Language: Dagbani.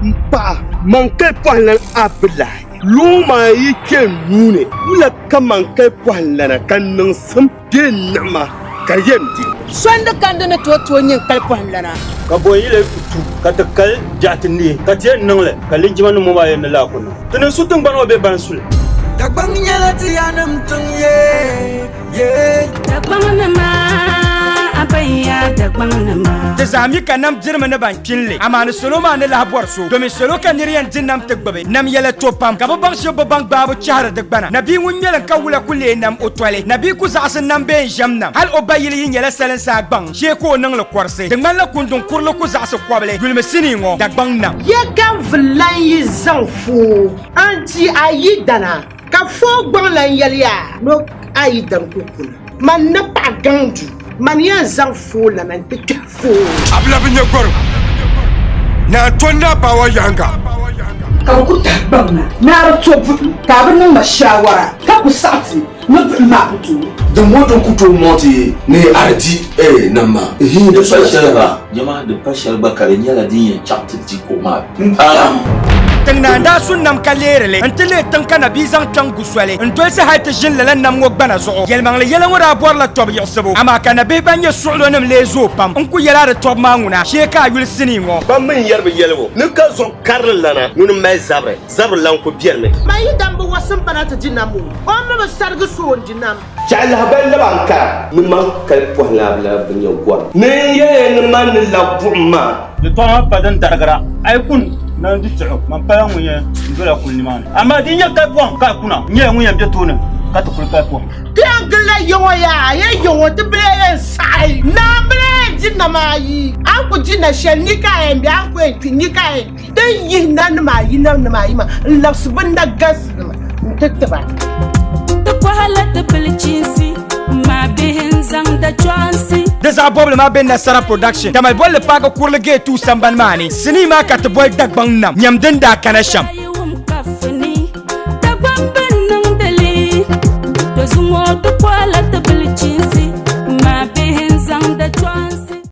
M paɣa, man kali pɔhim lana Abdulahi, luŋ maa yi kpe n nuu ni, wula ka man kali pɔhim lana ka niŋsim bee niɣima ka di yɛn di? Sɔndi kandi ni tooi tooi nyɛ n kali pɔhim lana. Ka bɔ n-yi lee ku tu ka ti kali biɛɣu ti neei, ka ti yɛn niŋ li ka linjimanim ŋɔ maa yɛn ni lahi ku niŋ? Ti ni su tiŋgbani ŋɔ bee bani su li? Dagbaŋ nyɛla ti yaannim tiŋ yee yee. Dagbaŋ nima a baya Dagbaŋ nima. Ti zaa mi ka nam dirimi ni ban kpini li, amaa ni salo maa ni lahi bɔri so, domin salo ka nir yɛn di nam ti gbubi nam yɛla to pam, ka bɛ baŋ shɛba bi baŋ gbaabu chɛhiri di gbana. Nabia ŋun ŋmɛlim ka wula ku leei nam o toli. Nabia ku zaɣisi nam bee n-ʒɛm nam, hal o ba yili yi nyɛla salinsaa gbaŋ, shee ka o niŋ li kɔrisi. Di ŋmanila kunduŋ kurili ku zaɣisi kɔbili. Yulimi sinii ŋɔ, Dagbaŋ nam. Ya ka vi lan yi zaŋ fooi n-ti a yidana, ka fooi gbaŋ lan yɛli ya ni a yidan ku kuni. Man ni paɣ gaŋ du, man yɛn zaŋ fooi lana nti kpɛhi fooi. A bi labi nya gɔrim Naa Ntoni Naa Bawa yaaŋa. Ka bɛ ku tahi gbaŋ na ni a di to buɣim, ka a bi niŋ ma shaawara, ka ku saɣi ti ni buɣim maa ku tooi. Din ŋɔ din ku tooi mɔŋ ti ni a di di eh nam maa ehe. Di pa shɛli gba, nyama, di pa shɛli gba ka di nyɛla din yɛn chaɣ ti di kuɣu maa pam. Tiŋ naa n-daa su nam ka leeri li nti leei tiŋ ka nabia zaŋ kpiɔŋ gu soli n-dolisi hal ti ʒini lala nam ŋɔ gbana zuɣu. Yɛlimaŋli yɛla ŋɔ daa bɔrila tɔbu yiɣisibu, amaa ka nabihi ban nyɛ suɣilonim lee zooi pam. N ku yɛl a di tɔbu maa ŋuna, shee ka a yuli sinii ŋɔ. Ban mi n-yɛri bi yɛligu ni ka zuɣu karili lana ŋuni m-mali zabiri, zabiri lan ku benimi. Man yi dam bi wasim pana ti di nam o, o mi bi sarigi so o ni di nam. Chɛɣu lahibali lab a n-kara ni man kali pɔhim la a bi lahi bi nya gɔrim. Ni n yɛliya ni man ni lab buɣim maa. Yɛtɔɣa maa pa din darigira. A yi kun na n-di tiɣi, man pala ŋun yɛn dola kuli nimaani. Amaa di yi nyɛ kali pɔhim ka a kuna, n nyɛla ŋun yɛn be tooni ka ti kuli kali pɔhim. Ti yɛn gilila yiŋɔ yaa, a yɛn yiŋɔ ti bila yɛn saɣi. Naa m-bila yɛn di nam ayi, a ni ku di na shɛli ni ka a yɛn be, a ni ku yɛn kpi ni ka a yɛn kpi. Din yihi nanima ayi namnima ayi maa n-labisi bɛ na gansinima nti ti ba. Ti kɔhila ti bilichiinsi maa bihi n-zaŋ dachɔɣinsi. Di zaɣ bɔbili maa be Nasara Production Tamale bolli paaki kurili gate 2 sambani maa ni. Sinii maa ka ti boli Dagbaŋ nam nyam din daa kana shɛm.